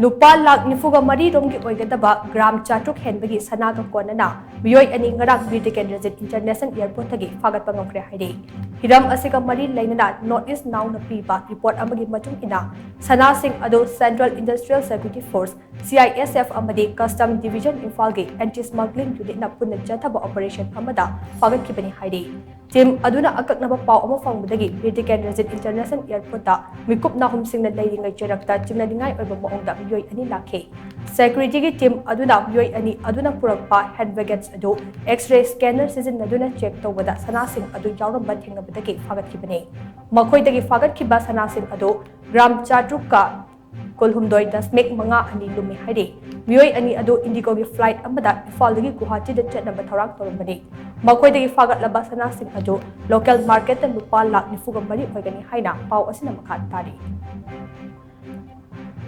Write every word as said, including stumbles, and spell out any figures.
ꯂꯨꯄꯥ ꯂꯥꯈ ꯅꯤꯐꯨꯒ ꯃꯔꯤ ꯔꯣꯝꯒꯤ ꯑꯣꯏꯒꯗꯕ ꯒ꯭ꯔꯥꯝ ꯆꯥꯇ꯭ꯔꯨꯛ ꯍꯦꯟꯕꯒꯤ ꯁꯅꯥꯒ ꯀꯣꯟꯅꯅ ꯃꯤꯑꯣꯏ ꯑꯅꯤ ꯉꯔꯥꯡ ꯕꯤꯔ ꯇꯤꯀꯦꯟꯗ꯭ꯔꯖꯤꯠ ꯏꯟꯇꯔꯅꯦꯁꯅꯦꯜ ꯑꯦꯌꯔꯄꯣꯔꯠꯇꯒꯤ ꯐꯥꯒꯠꯄ ꯉꯝꯈ꯭ꯔꯦ ꯍꯥꯏꯔꯤ꯫ ꯍꯤꯔꯝ ꯑꯁꯤꯒ ꯃꯔꯤ ꯂꯩꯅꯅ ꯅꯣꯔꯠ ꯏꯁ ꯅꯥꯎꯅ ꯄꯤꯕ ꯔꯤꯄꯣꯔꯠ ꯑꯃꯒꯤ ꯃꯇꯨꯡ ꯏꯟꯅ, ꯁꯅꯥꯁꯤꯡ ꯑꯗꯨ central industrial security force, C I S F, ꯑꯃꯗꯤ ꯀꯁꯇꯝ ꯗꯤꯚꯤꯖꯟ ꯏꯝꯐꯥꯜꯒꯤ ꯑꯦꯟꯇꯤ ꯁ꯭ꯃꯒ꯭ꯂꯤꯡ ꯌꯨꯅꯤꯠꯅ ꯄꯨꯟꯅ ꯆꯠꯊꯕ ꯑꯣꯄꯔꯦꯁꯟ ꯑꯃꯗ ꯐꯥꯒꯠꯈꯤꯕꯅꯤ ꯍꯥꯏꯔꯤ꯫ ꯇꯤꯝ ꯑꯗꯨꯅ ꯑꯀꯛꯅꯕ ꯄꯥꯎ ꯑꯃ ꯐꯪꯕꯗꯒꯤ ꯕꯤꯔ ꯇꯤꯀꯦꯟꯗ꯭ꯔꯖꯤꯠ ꯏꯟꯇꯔꯅꯦꯁꯅꯦꯜ ꯑꯦꯌꯔꯄꯣꯔꯠꯇ ꯃꯤꯀꯨꯞ ꯅꯥꯍꯨꯝꯁꯤꯡꯅ ꯂꯩꯔꯤꯉꯩ ꯆꯩꯔꯛꯇ ꯆꯤꯡꯅꯅꯤꯡꯉꯥꯏ ꯑꯣꯏꯕ ꯃꯑꯣꯡꯗ ꯃꯤꯑꯣꯏ ꯑꯅꯤ ꯂꯥꯛꯈꯤ꯫ ꯁꯦꯀ꯭ꯌꯨꯔꯤꯇꯤꯒꯤ ꯇꯤꯝ ꯑꯗꯨꯅ ꯃꯤꯑꯣꯏ ꯑꯅꯤ ꯑꯗꯨꯅ ꯄꯨꯔꯛꯄ ꯍꯦꯟ ꯕꯦꯒꯦꯖ ꯑꯗꯨ ꯑꯦꯛꯁ-ꯔꯦ ꯁ꯭ꯀꯦꯅꯔ ꯁꯤꯖꯤꯟꯅꯗꯨꯅ ꯆꯦꯛ ꯇꯧꯕꯗ ꯁꯅꯥꯁꯤꯡ ꯑꯗꯨ ꯌꯥꯎꯔꯝꯕ ꯊꯦꯡꯅꯕꯗꯒꯤ ꯐꯥꯒꯠꯈꯤꯕꯅꯤ꯫ ꯃꯈꯣꯏꯗꯒꯤ ꯐꯥꯒꯠꯈꯤꯕ ꯁꯅꯥꯁꯤꯡ ꯑꯗꯨ ꯒ꯭ꯔꯥꯝ ꯆꯥꯇ꯭ꯔꯨꯛꯀ ꯀꯨꯟꯍꯨꯝꯗꯣꯏ ꯗꯁꯃꯤꯛ ꯃꯉꯥ ꯑꯅꯤ ꯂꯨꯝꯃꯤ ꯍꯥꯏꯔꯤ꯫ ꯃꯤꯑꯣꯏ ꯑꯅꯤ ꯑꯗꯨ ꯏꯟꯗꯤꯒꯣꯒꯤ ꯐ꯭ꯂꯥꯏꯠ ꯑꯃꯗ ꯏꯝꯐꯥꯜꯗꯒꯤ ꯒꯨꯋꯥꯍꯥꯇꯤꯗ ꯆꯠꯅꯕ ꯊꯧꯔꯥꯡ ꯇꯧꯔꯝꯕꯅꯤ꯫ ꯃꯈꯣꯏꯗꯒꯤ ꯐꯥꯒꯠꯂꯕ ꯁꯅꯥꯁꯤꯡ ꯑꯗꯨ ꯂꯣꯀꯦꯜ ꯃꯥꯔꯀꯦꯠꯇ ꯂꯨꯄꯥ ꯂꯥꯈ ꯅꯤꯐꯨꯒ ꯃꯔꯤ ꯑꯣꯏꯒꯅꯤ ꯍꯥꯏꯅ ꯄꯥꯎ ꯑꯁꯤꯅ ꯃꯈꯥ ꯇꯥꯔꯤ꯫